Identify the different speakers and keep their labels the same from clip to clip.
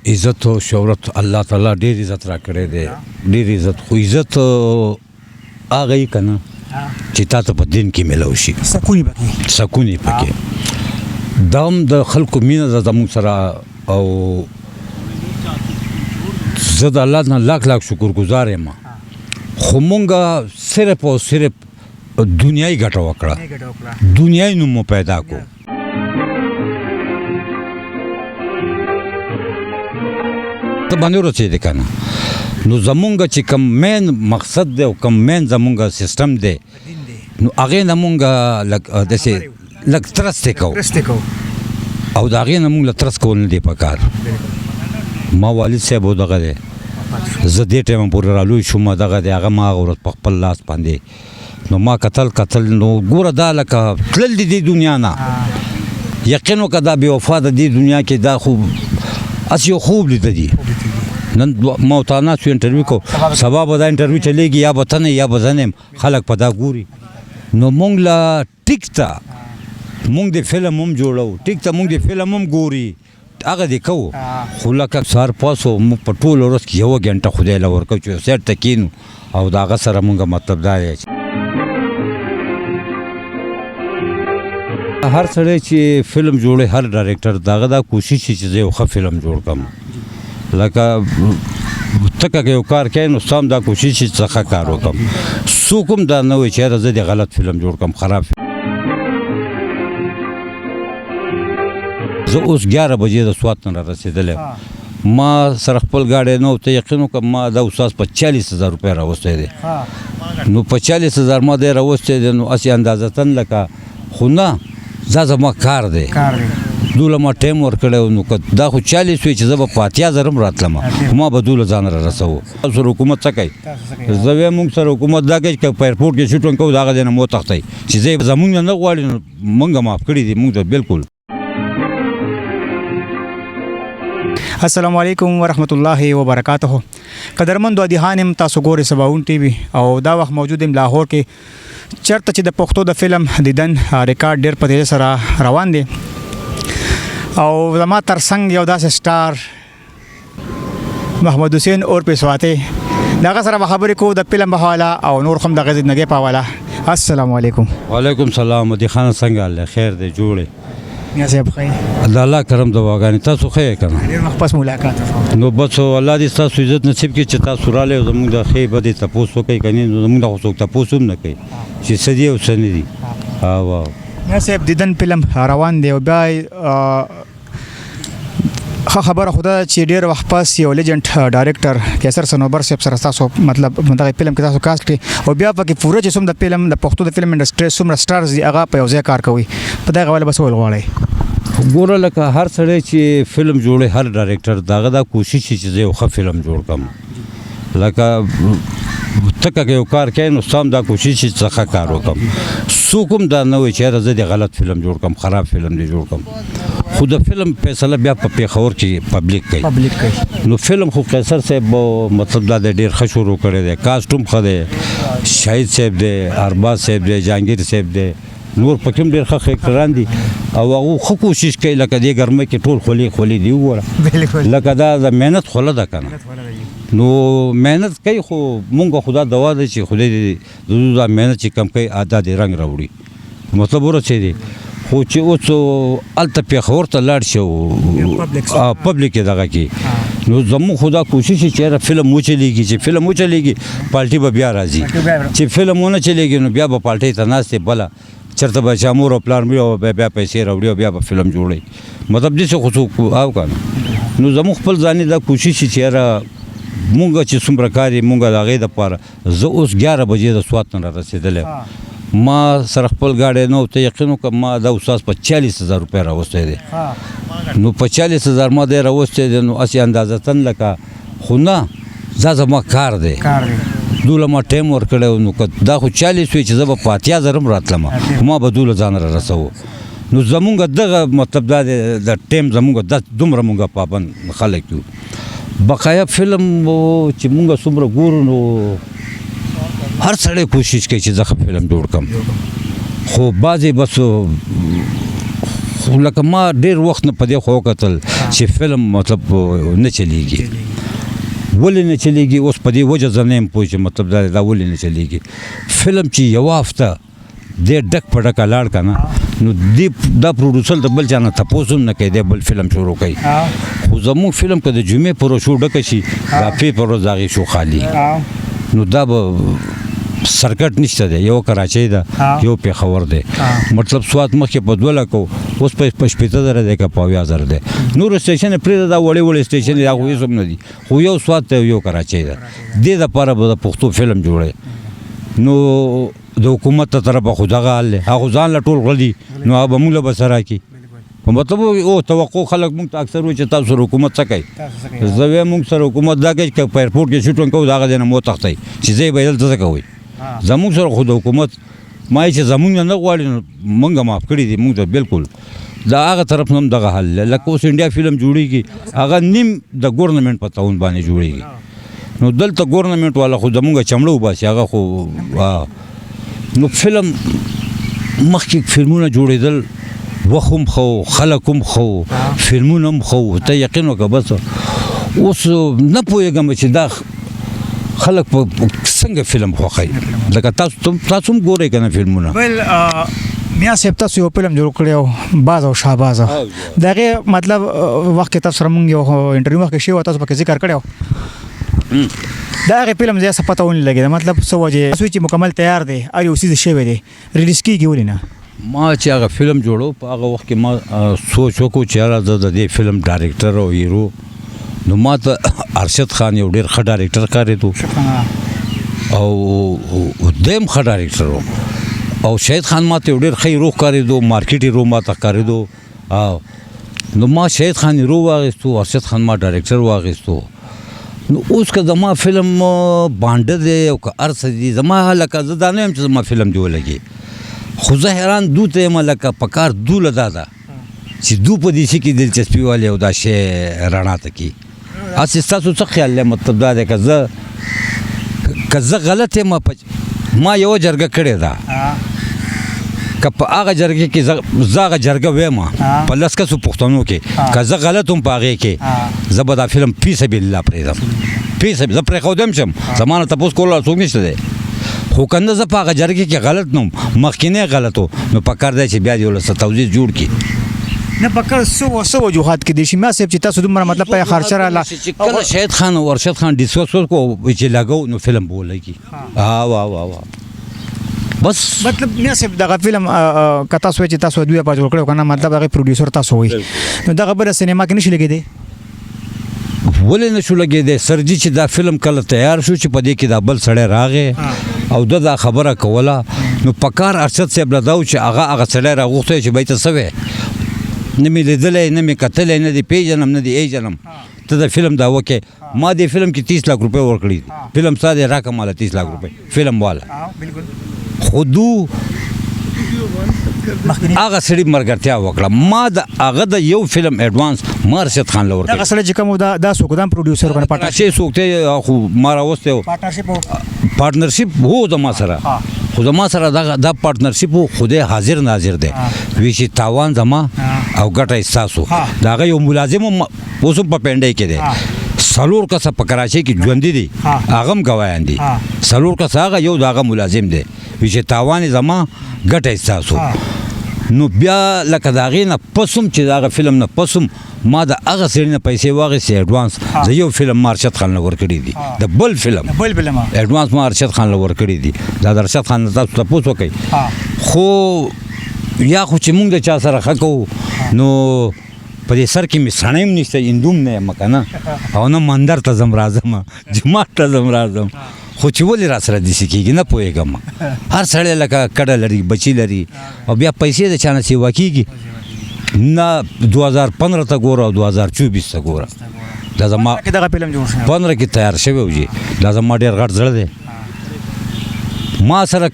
Speaker 1: عزت او شهرت الله تعالی ډیر عزت را کړی دی، ډیر عزت. خو عزت هغه یې کنه چې تا ته په دین کې ملو شي،
Speaker 2: سکون پکې،
Speaker 1: سکون یې پکې. دا هم د خلکو مینه ده زموږ سره، او زه د الله نه لاک لاک شکرګزار یم. خو مونږ صرف او صرف دنیایي ګټه وکړه، دنیایي نوم مو پیدا کو. ته باندې ورسېدې که نه؟ نو زمونږ چې کوم مین مقصد دی او کوم مین زمونږ سیستم دی، نو هغې نه مونږ لږ داسې لږ ترس دی کوو، او د هغې نه مونږ له ترس کول نه دی پکار. ما والد صاحب دغه دی، زه دې ټایمه پورې رالوی شوم، دغه دی هغه ما هغه ورځ په خپل لاس باندې نو ما قتل قتل. نو ګوره دا لکه تلل دي دې دنیا نه، یقین وکړه دا بې وفا د دې دنیا کې دا خو هسې یو خوب لیده دي. نن ما تا ناست یو انټرویو کو، سبا به دا انټرویو چلېږي، یا به ته نه یا به زه نه یم، خلک په دا ګوري. نو مونږ له ټیک ته مونږ د فلم هم جوړو، ټیک ته مونږ د فلم هم ګوري، هغه دې کوو. خو لکه سهار پاڅو موږ په ټوله ورځ کې یوه ګنټه خدای له ورکوو چې یو سیټ ته کښېنو، او د هغه سره مونږ مطلب دا دی چې هر سړی چې فلم جوړوي، هر ډایرکټر د هغه دا کوشش چې زه یو ښه فلم جوړ کړم. لکه ته که یو کار کوې نو ستا هم دا کوشش چې څه ښه کار وکړم. څوک هم دا نه وایي چې یاره زه دې غلط فلم جوړ کړم، خراب. زه اوس 11 بجې د سوات نه رارسېدلی، ما سره خپل ګاډی نه و. ته یقین وکړه ما دا استاد په 40,000 روپۍ راوستی دی. نو په 40,000 ما دی راوستی دی، نو هسې اندازتن لکه خو نه، دا زما کار دی، دوله ما ټایم ورکړی. نو که دا خو 40 وي چې زه به په 80,000 هم راتلم، خو ما به دوله ځان را رسوو. سره حکومت څه کوي؟ زه وایم موږ سره حکومت دا کوي چې په ایرپورټ کې شوټینګ کوو، د هغه ځای نه مو وتښتئ چې زه زموږ نه نه غواړي، نو موږ معاف کړي دي موږ ته بالکل.
Speaker 2: السلام علیکم ورحمت الله وبرکاته. قدرمن ادیهان، تاسو ګورئ سباوون ټي وي، او دا وخت موجود یم لاهور کې، چرته چې د پښتو د فلم دیدن ریکارډ ډیر په تیزۍ سره روان دی. او زما ترڅنګ یو داسې سټار محمد حسین اور پیسواته، دغه سره به خبرې کوو د فلم په حواله او نور هم د غزې نګې په حواله. السلام علیکم.
Speaker 1: وعلیکم سلام مدي خان، څنګه حال خیر دی، جوړې؟
Speaker 2: یا صاحب ښه؟
Speaker 1: د الله کرم دعاګانې، تاسو ښه یې کنه؟
Speaker 2: ډېر وخت پس ملاقات.
Speaker 1: نو بس الله دې تاسو عزت نصیب کړي چې تاسو رالی او زموږ د ښې بدې تپوس وکړئ، که نه نو زموږ خو څوک تپوس هم نه کوي چې څه دي او څه نه دي. او
Speaker 2: یا صاحب، دیدن فلم روان دی، او بیا ښه خبره خو دا چې ډېر وخت پس یو لیجنډ ډایرکټر قیصر صنوبر صاحب سره تاسو مطلب دغه فلم کې تاسو کاست کړي، او بیا پکې پوره چې څومره د فلم د پښتو د فلم انډسټري څومره سټارز دي هغه په یو ځای کار کوي، په دغه حواله به څه ویل غواړئ؟
Speaker 1: ګوره لکه هر سړی چې فلم جوړوي، هر ډایرکټر د هغه دا کوشش چې زه یو ښه فلم جوړ کړم. لکه ته که یو کار کوې نو ستا هم دا کوشش چې څه ښه کار وکړم. څوک هم دا نه وایي چې یاره زه دې غلط فلم جوړ کړم، خراب فلم دې جوړ کړم. خو د فلم فیصله بیا په پېښور کې پبلک کوي،
Speaker 2: پبلک کوي.
Speaker 1: نو فلم خو قیصر صاحب مطلب دا دی ډېر ښه شروع کړی دی، کاسټ هم ښه دی، شاهد صاحب دی، ارباز صاحب دی، جهانګیر صاحب دی، نور پکې هم ډېر ښه ښه اکټران دي، او هغه ښه کوشش کوي. لکه دې ګرمۍ کې ټول خولې خولې دي وګوره، لکه دا د محنت خوله ده که نه، نو محنت کوي. خو مونږ خدا دوا ده چې خدای دې د دوی دا محنت چې کم کوي دا دې رنګ راوړي، مطلب ورسېدي. خو چې اوس هلته پېښور ته لاړ شي او پبلک یې دغه کې، نو زموږ خو دا کوشش چې یاره فلم وچلېږي، چې فلم وچلېږي پالټي به بیا راځي، چې فلم ونه چلېږي نو بیا به پالټۍ ته ناست دی، بله چېرته به چې مور او پلار مري او بیا پیسې راوړي او بیا به فلم جوړوي. مطلب داسې خو څوک او که نه. نو زموږ خپل ځاني دا کوشش چې یاره مونږ چې څومره کار یې مونږ د هغې دپاره. زه اوس 11 بجې د سوات نه رارسېدلی، ما سره خپل ګاډی نه و. ته یقین وکړه ما دا استاد په 40,000 روپۍ راوستی دی. نو په 40,000 ما دی راوستی دی، نو هسې اندازتن لکه خو نه، دا زما کار دی، دوله ما ټایم ورکړی. نو که دا خو 40 وي چې زه به په 80,000 هم راتلم، خو ما به دوله ځان را رسوو. نو زمونږ دغه مطلب دا دی د ټایم زمونږ دا دومره مونږ پابند خلک یو. بقایا فلم چې مونږ څومره ګورو نو هر سړی کوشش کوي چې زه ښه فلم جوړ کړم، خو بعضې بس خو لکه ما ډېر وخت نه په دې خو وکتل. چې فلم مطلب نه چلیږي. ولې نه چلیږي؟ اوس په دې وجه زه نه یم پوه چې مطلب دا دا ولې نه چلیږي. فلم چې یوه هفته دې ډک په ډکه لاړ که نه، نو دې دا پروډوسر د بل چا نه تپوس هم نه کوي، دی بل فلم شروع کوي. خو زموږ فلم که د جمعې پر ورځ شو ډکه شي، د هفتې پر ورځ د هغې شو خالي، نو دا به سرکټ نشته دی. یو کراچۍ ده، یو پېښور دی. مطلب سوات مخکې په 2 لکه و، اوس په 60,000 دی که په 70,000 دی. نور سټیشن پرېږده، دا وړې وړې سټیشن دا خو هېڅ هم نه دي، خو یو سوات دی او یو کراچۍ ده. دې دپاره به د پښتو فلم جوړوي، نو د حکومت ته طرفه خو دغه حال دی. هغه ځان له ټول غله دي، نو هغه به موږ له به څه راکړي؟ مطلب او توقع خلک موږ ته اکثر وایي چې تاسو سره حکومت څه کوي؟ زه وایم موږ سره حکومت دا کوي چې که په ایرپورټ کې شوټینګ کوو، د هغه ځای نه مو وتښتئ چې ځای به یې دلته څه کوئ. زموږ سره خو د حکومت ما چې زموږ نه نه غواړي، نو موږ معاف کړي دي موږ ته بالکل. دا هغه طرف نه هم دغه حل دی. لکه اوس انډیا فلم جوړیږي، هغه نیم د ګورنمنت په تعاون باندې جوړیږي، نو دلته ګورنمنت والا خو زموږ چمړه وباسي هغه خو. نو فلم مخکې فلمونه جوړېدل، وخت هم ښه و، خلک هم ښه وو، فلمونه هم ښه وو. ته یقین وکړه، بس اوس نه پوهېږم چې دا خلک په څنګه فلم خوښوي. لکه تاسو هم ګورئ که نه فلمونه؟
Speaker 2: بل میا صاحب، تاسو یو فلم جوړ کړی و، باز او شهباز. د هغې مطلب وخت کې تاسو سره مونږ یو انټرویو مخکې شوی و، تاسو پکې ذکر کړی و. د هغې فلم ځای څه پته ونه لګېده، مطلب څه وجه تاسو چې مکمل تیار دی، هر یو څیز شوی دی، ریلیز کیږي ولې نه؟
Speaker 1: ما چې هغه فلم جوړو، په هغه وخت کې ما سوچ وکړو چې یاره زه د دې فلم ډایرکټر او هیرو، نو ما ته ارشد خان یو ډېر ښه ډایرکټر ښکارېدو او دی هم ښه ډایرکټر و، او شاهد خان ما ته یو ډېر ښه هیرو ښکارېدو، مارکیټ هیرو ما ته ښکارېدو. او نو ما شاهد خان هیرو واخیستو، ارشد خان ما ډایرکټر واخیستو. نو اوس که زما فلم بانډه دی او که هر څه دي، زما لکه زه دا نه یم چې زما فلم دې ولګي، خو زه حیران دو ته یم، لکه پکار دوله دا ده چې دو په دې شي کې دلچسپي والي او دا شی رڼا ته کړي. هسې ستاسو څه خیال دی؟ مطلب دا دی که زه غلط یم، ما یوه جرګه کړې ده، که په هغه جرګه کې زه هغه جرګه وایم په 10 کسو پښتنو کې، که زه غلط وم په هغې کې، زه به دا فلم فی سبیل الله پرېږدم، فی سبیل زه پرېښودم شم، زما نه تپوس کولو څوک نشته دی. خو که نه زه په هغه جرګه کې غلط نه وم، مخکینی غلط و، نو پکار دی چې بیا دې ورله څه توضیح جوړ کړي.
Speaker 2: نه پکار څه وجوهات کې دي شي میا صاحب چې تاسو دومره مطلب په خرچه راله؟
Speaker 1: چې کله شاهد خان او ارشد خان ډیسکس وکړو چې لګو، نو فلم به ولګي. ها وا وا وا بس.
Speaker 2: مطلب میا صاحب، دغه فلم که تاسو چې تاسو دوی په جوړ کړو کنه، مطلب هغه پروډوسر تاسو وي، نو دغه بل سینما کې نشي لګیدي؟
Speaker 1: ولې نشو لګېدی سرجي؟ چې دا فلم کله تیار شو چې په دې کې دا بل سړی راغی او ده دا خبره کوله، نو پکار ارشد صاحب له دا و چې هغه هغه سړی راغوښتی چې بای ته څه وې، نه مې لیدلی، نه مې کتلی، نه دې پېژنم، نه دې ایژنم، ته د فلم دا وکې. ما دې فلم کې 30 لاک روپۍ ورکړي، فلم ستا دی، راکه ماله 30 لاک روپۍ فلم والا. خو دو هغه سړي مرګرتیا وکړه. ما د هغه د یو فلم اډوانس ما ارشد خان له ورکړ.
Speaker 2: دغه سړی چې کوم دا څوک دا پروډوسر کنه پارټنرشپ؟
Speaker 1: چې څوک دی خو ما راوستی و.
Speaker 2: پارټنرشپ؟
Speaker 1: پارټنرشپ هو زما سره، خو زما سره دغه دا پارټنرشپ وو، خو دی حاضر ناظر دی، وی چې تاوان زما او ګټه یې ستاسو. د هغه یو ملازم هم اوس هم په پنډۍ کې دی، څلور کسه په کراچۍ کې ژوندي دي، هغه هم ګواهان دي. څلور کسه، هغه یو د هغه ملازم دی، وی چې تاوان یې زما، ګټه یې ستاسو. نو بیا لکه د هغې نه پس هم چې د هغه فلم نه پس هم ما د هغه سړي نه پیسې واخیستې اډوانس، د یو فلم ما ارشد خان له ورکړي دي، د بل فلم
Speaker 2: بل فلم
Speaker 1: اډوانس ما ارشد خان له ورکړي دي. دا د ارشد خان نه تاسو تپوس وکړئ. خو یا خو چې مونږ د چا سره ښه کوو، نو په دې سر کې مې سڼی هم نشته، هندو هم نه یم که نه، او نه مندر ته ځم راځم، جومات ته ځم راځم، خو چې ولې را سره داسې کېږي نه پوهېږم. هر سړی لکه کډه لري، بچي لري، او بیا پیسې د چا نه سیوا کېږي نه. 2015 ته ګوره او 2024 ته ګوره، دا زما
Speaker 2: کې دغه فلم جوړ شو.
Speaker 1: 15 کې تیار شوی و جی. دا زما ډېر غټ زړه دی. ما سره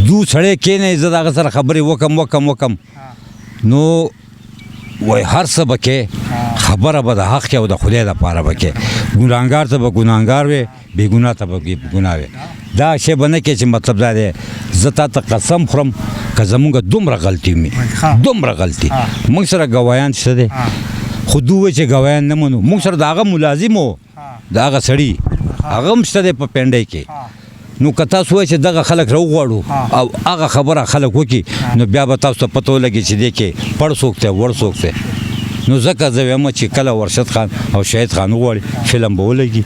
Speaker 1: دو سړی کېنی، زه د هغه سره خبرې وکم وکم وکم، نو وای هر څه به کې، خبره به د حق کې او د خدای دپاره به کې، ګناهګار ته به ګناهګار وې، بې ګناه ته به بې ګناه وې، دا شی به نه کې چې مطلب دا دی. زه تا ته قسم خورم که زمونږ دومره غلطي وي، دومره غلطي، موږ سره ګواهیان شته دی. خو دوی چې ګواهان نه منو. موږ سره د هغه ملازم و، د هغه سړي هغه هم شته دی په پنډۍ کې. نو که تاسو وایئ چې دغه خلک راوغواړو او هغه خبره خلک وکړي، نو بیا به تاسو ته پته ولګي چې دې کې پړ څوک دی، وړ څوک دی. نو ځکه زه وایم چې کله ورشد خان او شاهد خان وغواړي، فلم به ولګي.